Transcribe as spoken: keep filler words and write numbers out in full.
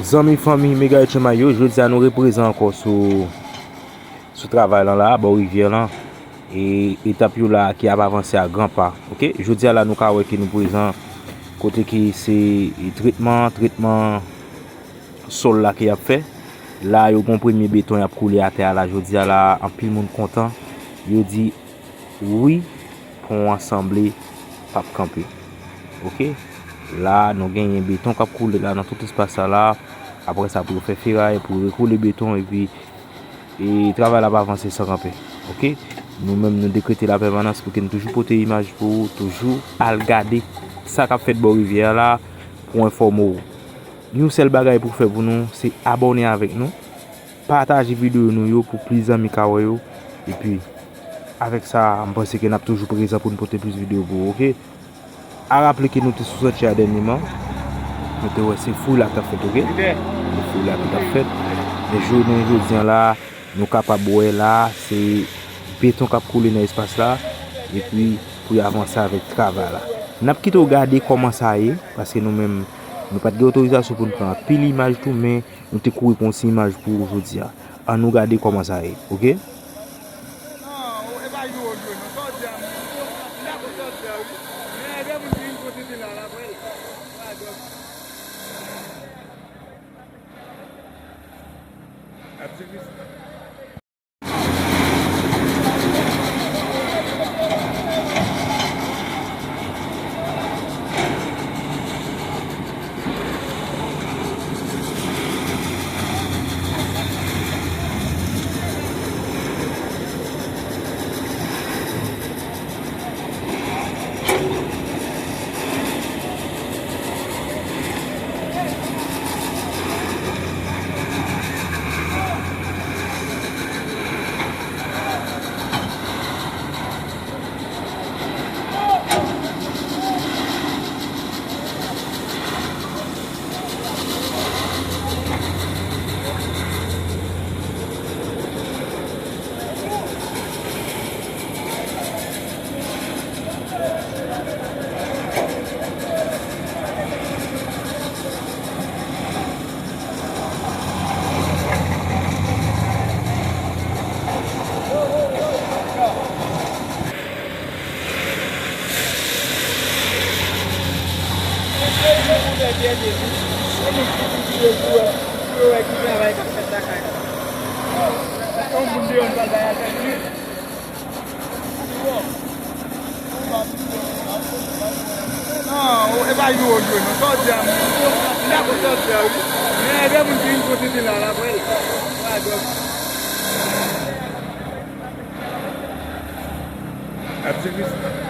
Zanmi, fanmi Mega H M I yo, jodi a nou reprezan ankò sou, sou travay lan la, bò rivyè lan. E etap yo la ki ap avanse a gran pa, oke? Jodi a la, nou ka wè ke nou prezan kote ke se tretman, tretman sòl la ke y ap fè. La, yo gon premye beton y ap koule atè a la, jodi a la, anpil moun kontan. Yo di, wi, pon an sanble p ap kanpe. Oke? La, nou genyen beton k ap koule la nan tout espas sa la. Apre sa, pou yo fè feray, pou yo rekoule beton, epi, e, travay la ap avanse san kanpe. Oke? Nou menm, nou dekrete lapèmanans pou ke nou toujou pote imaj pou ou, toujou al gade sa k ap fèt bò rivyè a la pou enfòme w. Yon sèl bagay pou fè pou nou, se abòne avèk nou, pataje videyo nou yo pou plis zanmi ka wè yo. Epi, avèk sa, m panse ke n ap toujou prezan pou n pote plis videyo pou ou, oke? A raple ke nou te sou chantyè a dènyèman. Nou te wè se fouy la k t ap fèt, oke? Se fouy la ki t ap fèt. Men jounen jodi an la, nou kapab wè la, se beton k ap koule nan espas la. Epi, pou y avanse avèk travay la. N ap kite w gade kòman sa ye, paske nou menm, nou pa t gen otorizasyon pou n pran anpil imaj tou, men nou te kouri pran yon ti imaj pou ou jodi a. Ann nou gade kòman sa ye, oke? Non, e pa jwe w jwe, non. Sa w di a, m dakò sa w di a, wi. Men gen moun ki vin kote te la, la, vre. Pa dòk. Ap di wi. Non, e pa jwe w jwe, non. Sa w di a, m dakò sa w di a, wi. Men, gen moun ki vin kote te la, la, vre. Pa dòk. Ap di wi.